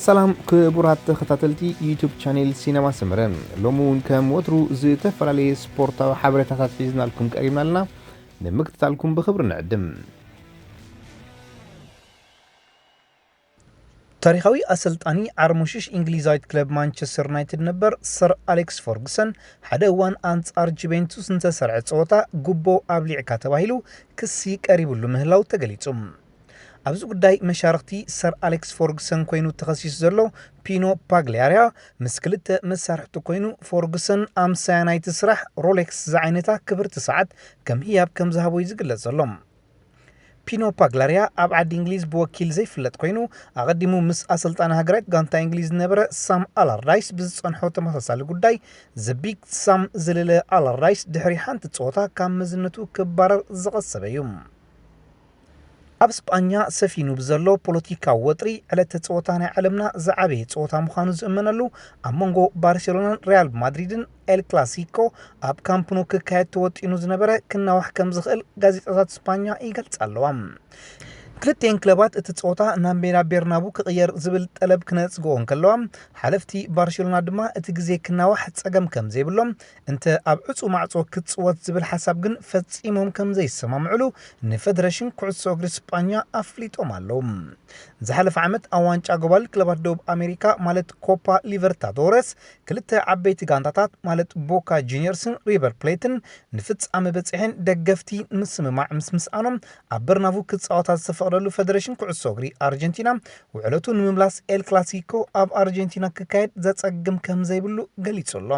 ሰላም ክቡራት ተኸታተልቲ ዩቱብ ቻኔል ሲነማ ሰመረ፣ ሎሚ እውን ከም ወትሩ ዝተፈላለየ ስፖርታዊ ሓበሬታታት ሒዝናልኩም ቀሪብና ኣለና። ንምክትታልኩም ብኽብሪ ንዕድም። ታሪኻዊ ኣሰልጣኒ ዓርሞሽሽ እንግሊዛዊት ክለብ ማንቸስተር ዩናይትድ ነበር ሰር ኣሌክስ ፈርጉሰን፣ ሓደ እዋን ኣንጻር ጁቬንቱስ እንተሰርዐ ጸወታ ጉቦ ኣብሊዕካ ተባሂሉ ክሲ ቀሪብሉ ምህላው ተገሊጹ። ኣብዚ ጉዳይ መሻርኽቲ ሰር ኣሌክስ ፈርጉሰን ኮይኑ ተኸሲሱ ዘሎ ፒኖ ፓግሊያርያ፣ ምስ ክልተ መሳርሕቱ ኮይኑ ፈርጉሰን ኣምሳያ ናይቲ ስራሕ ሮሌክስ ዝዓይነታ ክብርቲ ሰዓት ከም ህያብ ከም ዝሃቦ እዩ ዝግለጽ ዘሎ። ፒኖ ፓግላርያ ኣብ ዓዲ እንግሊዝ ብወኪል ዘይፍለጥ ኮይኑ፣ ኣቐዲሙ ምስ ኣሰልጣኒ ሃገራዊት ጋንታ እንግሊዝ ዝነበረ ሳም ኣላርዳይስ ብዝጸንሖ ተመሳሳሊ ጉዳይ ዘ ቢግ ሳም ዝልለ ኣላርዳይስ ድሕሪ ሓንቲ ጸወታ ካብ መዝነቱ ክባረር ዝቐሰበ እዩ። ኣብ ስጳኛ ሰፊኑ ብዘሎ ፖለቲካዊ ወጥሪ፣ ዕለተ ጸወታ ናይ ዓለምና ዝዓበየ ጸወታ ምዃኑ ዝእመነሉ ኣብ መንጎ ባርሴሎናን ሪያል ማድሪድን ኤል ክላሲኮ ኣብ ካምፕ ኑ ክካየድ ተወጢኑ ዝነበረ ክናዋሕ ከም ዝኽእል ጋዜጣታት ስጳኛ ይገልጻ ኣለዋ። ክልቲኤን ክለባት እቲ ጸወታ ናብ ሜዳ ቤርናቡ ክቕየር ዝብል ጠለብ ክነጽግኦ እንከለዋ፣ ሓለፍቲ ባርሴሎና ድማ እቲ ግዜ ክናዋሕ ጸገም ከም ዘይብሎም፣ እንተ ኣብ ዕጹው ማዕጾ ክትጽወት ዝብል ሓሳብ ግን ፈጺሞም ከም ዘይሰማምዕሉ ንፈደረሽን ኩዕሶ እግሪ ስጳኛ ኣፍሊጦም ኣለዉ። ዝሓለፈ ዓመት ኣብ ዋንጫ ጎባል ክለባት ደቡብ ኣሜሪካ ማለት ኮፓ ሊበርታዶረስ ክልተ ዓበይቲ ጋንታታት ማለት ቦካ ጁኒየርስን ሪቨር ፕሌትን ንፍጻመ በጺሐን ደገፍቲ ምስምማዕ ምስ ምስኣኖም ኣብ በርናቡ ክጻወታ ዝተፈቕደሉ ፈደረሽን ኩዕሶ እግሪ ኣርጀንቲና ውዕለቱ ንምምላስ ኤል ክላሲኮ ኣብ ኣርጀንቲና ክካየድ ዘጸግም ከም ዘይብሉ ገሊጹ ኣሎ።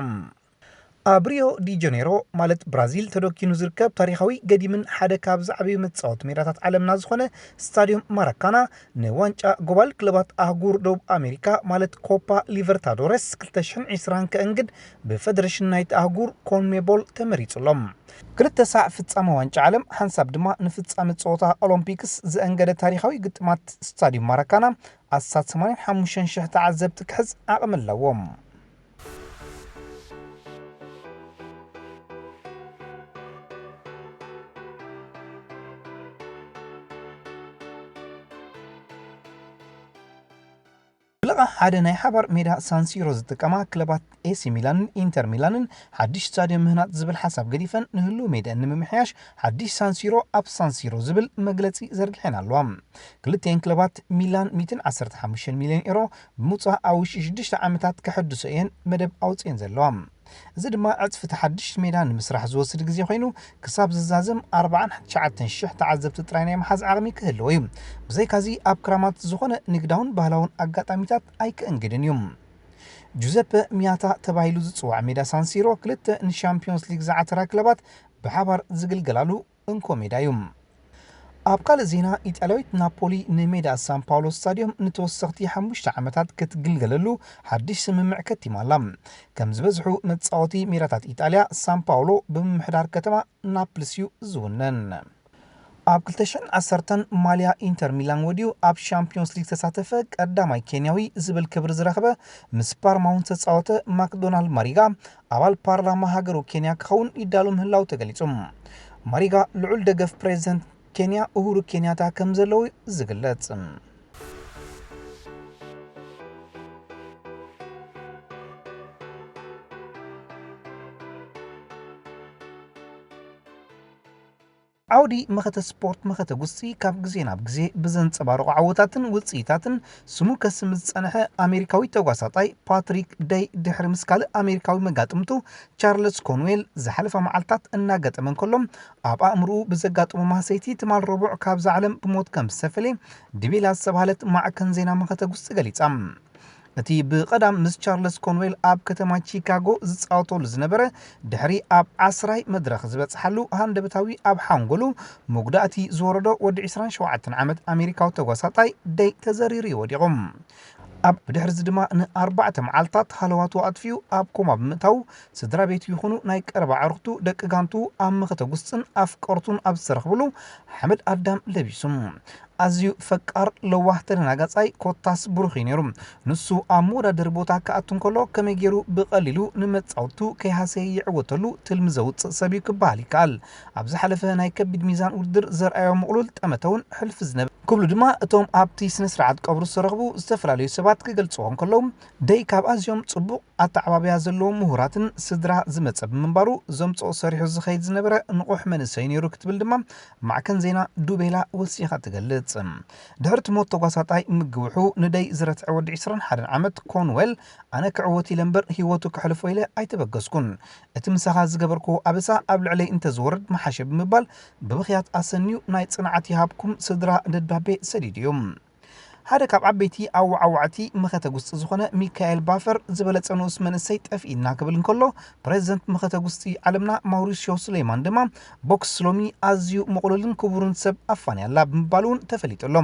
ኣብ ሪዮ ዲ ጀኔሮ ማለት ብራዚል ተደኪኑ ዝርከብ ታሪኻዊ ገዲምን ሓደ ካብ ዝዓበዩ መጻወቲ ሜዳታት ዓለምና ዝኾነ ስታዲዮም ማራካና ንዋንጫ ጎባል ክለባት ኣህጉር ደቡብ ኣሜሪካ ማለት ኮፓ ሊበርታዶረስ ክልተ ሽሕን ዕስራን ከእንግድ ብፈደረሽን ናይቲ ኣህጉር ኮንሜቦል ተመሪጹ ኣሎ። ክልተ ሳዕ ፍጻመ ዋንጫ ዓለም ሓንሳብ ድማ ንፍጻመ ጸወታ ኦሎምፒክስ ዘእንገደ ታሪኻዊ ግጥማት ስታዲዮም ማራካና ኣስታት ሰማንያን ሓሙሽተን ሽሕ ተዓዘብቲ ክሕዝ ዓቕሚ ኣለዎ። ብለቓ ሓደ ናይ ሓባር ሜዳ ሳንሲሮ ዝጥቀማ ክለባት ኤሲ ሚላንን ኢንተር ሚላንን ሓድሽ ስታድዮም ምህናጽ ዝብል ሓሳብ ገዲፈን ንህልው ሜዳን ንምምሕያሽ ሓድሽ ሳንሲሮ ኣብ ሳንሲሮ ዝብል መግለጺ ዘርጊሐን ኣለዋ። ክልቲኤን ክለባት ሚላን ሚእትን ዓሰርተ ሓሙሽተን ሚልዮን ኤሮ ብምውጻእ ኣብ ውሽጢ ሽዱሽተ ዓመታት ከሐድሶ እየን መደብ ኣውጺኤን ዘለዋ። እዚ ድማ ዕጽፊ እቲ ሓድሽ ሜዳ ንምስራሕ ዝወስድ ግዜ ኮይኑ ክሳብ ዝዛዘም ኣርባዓን ትሽዓተን ሽሕ ተዓዘብቲ ጥራይ ናይ ምሓዝ ዓቕሚ ክህልዎ እዩ። ብዘይካዚ ኣብ ክራማት ዝኾነ ንግዳውን ባህላውን ኣጋጣሚታት ኣይክእንግድን እዩ። ጁዘፐ ሚያታ ተባሂሉ ዝጽዋዕ ሜዳ ሳንሲሮ ክልተ ንሻምፒዮንስ ሊግ ዝዓተራ ክለባት ብሓባር ዝግልገላሉ እንኮ ሜዳ እዩ። ኣብ ካልእ ዜና፣ ኢጣልያዊት ናፖሊ ንሜዳ ሳን ፓውሎ ስታድዮም ንተወሰኽቲ ሓሙሽተ ዓመታት ክትግልገለሉ ሓድሽ ስምምዕ ከቲማ ኣላ። ከም ዝበዝሑ መጻወቲ ሜዳታት ኢጣልያ፣ ሳን ፓውሎ ብምምሕዳር ከተማ ናፕልስ እዩ ዝውነን። ኣብ ክልተ ሽሕን ዓሰርተን ማልያ ኢንተር ሚላን ወዲኡ ኣብ ሻምፒዮንስ ሊግ ተሳተፈ ቀዳማይ ኬንያዊ ዝብል ክብሪ ዝረኸበ ምስ ፓርማ እውን ዝተጻወተ ማክዶናልድ ማሪጋ ኣባል ፓርላማ ሃገሩ ኬንያ ክኸውን ይዳሎ ምህላው ተገሊጹ። ማሪጋ ልዑል ደገፍ ፕሬዚደንት ኬንያ ኡሁሩ ኬንያታ ከም ዘለዉ ዝግለጽ። ዓውዲ መኸተ ስፖርት መኸተ ጉስጢ ካብ ግዜ ናብ ግዜ ብዘንጸባርቑ ዓወታትን ውጽኢታትን ስሙ ከስም ዝጸንሐ ኣሜሪካዊ ተጓሳጣይ ፓትሪክ ደይ ድሕሪ ምስ ካልእ ኣሜሪካዊ መጋጥምቱ ቻርለስ ኮንዌል ዝሓለፋ መዓልታት እናገጠመ እንከሎ ኣብ ኣእምርኡ ብዘጋጠሞ ማህሰይቲ ትማል ረቡዕ ካብዛ ዓለም ብሞት ከም ዝተፈልየ ዲቤላ ዝተባህለት ማዕከን ዜና መኸተ ጉስጢ ገሊጻ። እቲ ብቐዳም ምስ ቻርለስ ኮንዌል ኣብ ከተማ ቺካጎ ዝጻወተሉ ዝነበረ ድሕሪ ኣብ ዓስራይ መድረኽ ዝበጽሓሉ ሃንደበታዊ ኣብ ሓንጎሉ መጉዳእቲ ዝወረዶ ወዲ ዕስራን ሸውዓተን ዓመት ኣሜሪካዊ ተጓሳጣይ ደይ ተዘሪሩ እዩ ወዲቑ። ኣብ ብድሕርዚ ድማ ንኣርባዕተ መዓልታት ሃለዋቱ ኣጥፊኡ ኣብ ኮማ ብምእታው ስድራ ቤቱ ይኹኑ ናይ ቀረባ ኣዕሩኽቱ ደቂ ጋንቱ ኣብ መኸተ ጉስጥን ኣፍቀርቱን ኣብ ዝተረኽብሉ ሓመድ ኣዳም ለቢሱ ኣዝዩ ፈቃር፣ ለዋህ፣ ተደናጋጻይ፣ ኮታስ ብሩኽ እዩ ነይሩ። ንሱ ኣብ መወዳደሪ ቦታ ክኣቱ እንከሎ ከመይ ገይሩ ብቐሊሉ ንመጻወቱ ከይሃሰየ ይዕወተሉ ትልሚ ዘውጽእ ሰብ እዩ ክበሃል ይከኣል። ኣብ ዝሓለፈ ናይ ከቢድ ሚዛን ውድድር ዘርኣዮ ምቕሉል ጠመተ እውን ሕልፊ ዝነበረ ክብሉ ድማ እቶም ኣብቲ ስነ ስርዓት ቀብሩ ዝተረኽቡ ዝተፈላለዩ ሰባት ክገልጽዎ እንከለዉ፣ ደይ ካብ ኣዝዮም ጽቡቕ ኣተዓባብያ ዘለዎም ምሁራትን ስድራ ዝመጸ ብምንባሩ፣ ዘምጽኦ ሰሪሑ ዝኸይድ ዝነበረ ንቑሕ መንእሰይ ነይሩ ክትብል ድማ ማዕከን ዜና ዱቤላ ወሲኻ ትገልጽ። ድሕሪ እቲ ሞት ተጓሳጣይ ምግውሑ ንደይ ዝረትዐ ወዲ ዕስራን ሓደን ዓመት ኮንዌል፣ ኣነ ክዕወት ኢለ እምበር ህይወቱ ከሕልፎ ኢለ ኣይተበገስኩን። እቲ ምሳኻ ዝገበርኩዎ ኣበሳ ኣብ ልዕለይ እንተዝወርድ ምሓሸ ብምባል ብብኽያት ኣሰንዩ ናይ ጽንዓት ይሃብኩም ስድራ ደብዳቤ ሰዲዱ እዩ። ሓደ ካብ ዓበይቲ ኣወዓዋዕቲ መኸተ ጉስጢ ዝኾነ ሚካኤል ባፈር ዝበለጸ ንኡስ መንእሰይ ጠፊእና ክብል እንከሎ፣ ፕሬዚደንት መኸተ ጉስጢ ዓለምና ማውሪስዮ ሱሌይማን ድማ ቦክስ ሎሚ ኣዝዩ ምቕሉልን ክቡርን ሰብ ኣፋንያ ኣላ ብምባል እውን ተፈሊጡ ኣሎ።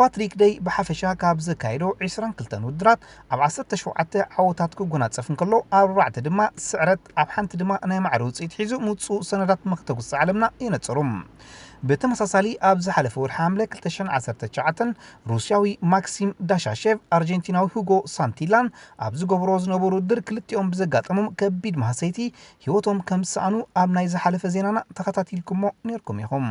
ፓትሪክ ደይ ብሓፈሻ ካብ ዘካየዶ ዕስራን ክልተን ውድድራት ኣብ ዓሰርተ ሸውዓተ ዓወታት ክጎናጸፍ እንከሎ፣ ኣብ ኣርባዕተ ድማ ስዕረት፣ ኣብ ሓንቲ ድማ ናይ ማዕረ ውጽኢት ሒዙ ምውጽኡ ሰነዳት መኸተ ጉስጢ ዓለምና የነጽሩ። ብተመሳሳሊ ኣብ ዝሓለፈ ወርሒ ሓምለ ክልተ ሽሕን ዓሰርተ ትሽዓተን ሩስያዊ ማክሲም ዳሻሼቭ ኣርጀንቲናዊ ሁጎ ሳንቲላን ኣብ ዝገብሮ ዝነበሩ ውድድር ክልቲኦም ብዘጋጠሞም ከቢድ ማህሰይቲ ህይወቶም ከም ዝሰኣኑ ኣብ ናይ ዝሓለፈ ዜናና ተኸታቲልኩሞ ነይርኩም ኢኹም።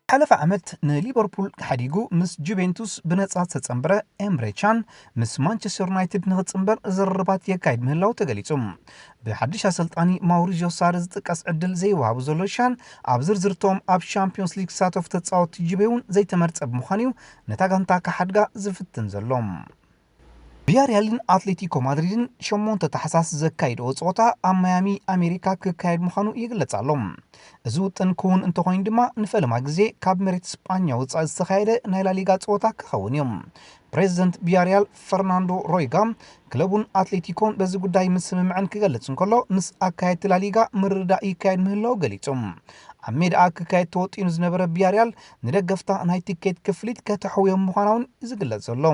ሓለፈ ዓመት ንሊቨርፑል ሓዲጉ ምስ ጁቬንቱስ ብነጻ ዝተጸንበረ ኤምሬ ቻን፣ ምስ ማንቸስተር ዩናይትድ ንኽጽንበር ዝርርባት የካይድ ምህላው ተገሊጹ። ብሓድሽ ኣሰልጣኒ ማውሪዚዮ ሳሪ ዝጥቀስ ዕድል ዘይወሃቡ ዘሎ ቻን፣ ኣብ ዝርዝርቶም ኣብ ሻምፒዮንስ ሊግ ዝሳተፉ ተጻወትቲ ጁቬ እውን ዘይተመርጸ ብምዃኑ እዩ ነታ ጋንታ ክሓድጋ ዝፍትን ዘሎ። ቪያሪያልን ኣትሌቲኮ ማድሪድን ሸሞንተ ታሕሳስ ዘካይድኦ ጸወታ ኣብ ማያሚ ኣሜሪካ ክካየድ ምዃኑ ይግለጽ ኣሎ። እዚ ውጥን ክውን እንተኾይኑ ድማ ንፈለማ ግዜ ካብ መሬት ስጳኛ ወጻኢ ዝተኻየደ ናይ ላሊጋ ጸወታ ክኸውን እዩ። ፕሬዚደንት ቪያሪያል ፈርናንዶ ሮይጋ ክለቡን ኣትሌቲኮን በዚ ጉዳይ ምስምምዕን ክገልጽ እንከሎ፣ ምስ ኣካየድቲ ላሊጋ ምርድዳእ ይካየድ ምህላው ገሊጹ። ኣብ ሜዳኣ ክካየድ ተወጢኑ ዝነበረ ቪያሪያል ንደገፍታ ናይ ቲኬት ክፍሊት ከተሕውዮም ምዃና እውን ዝግለጽ ዘሎ።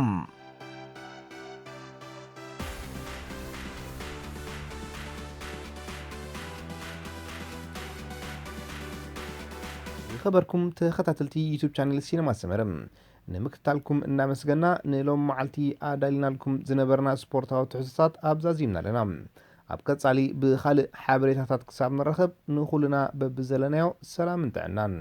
ዝኸበርኩም ተኸታተልቲ ዩቱብ ቻነል ሲነማ ሰመረ፣ ንምክትታልኩም እናመስገና፣ ንሎም መዓልቲ ኣዳሊናልኩም ዝነበርና ስፖርታዊ ትሕዝቶታት ኣብዛዚምና ኣለና። ኣብ ቀጻሊ ብኻልእ ሓበሬታታት ክሳብ ንራኸብ፣ ንኹልና በብዘለናዮ ሰላምን ጥዕናን።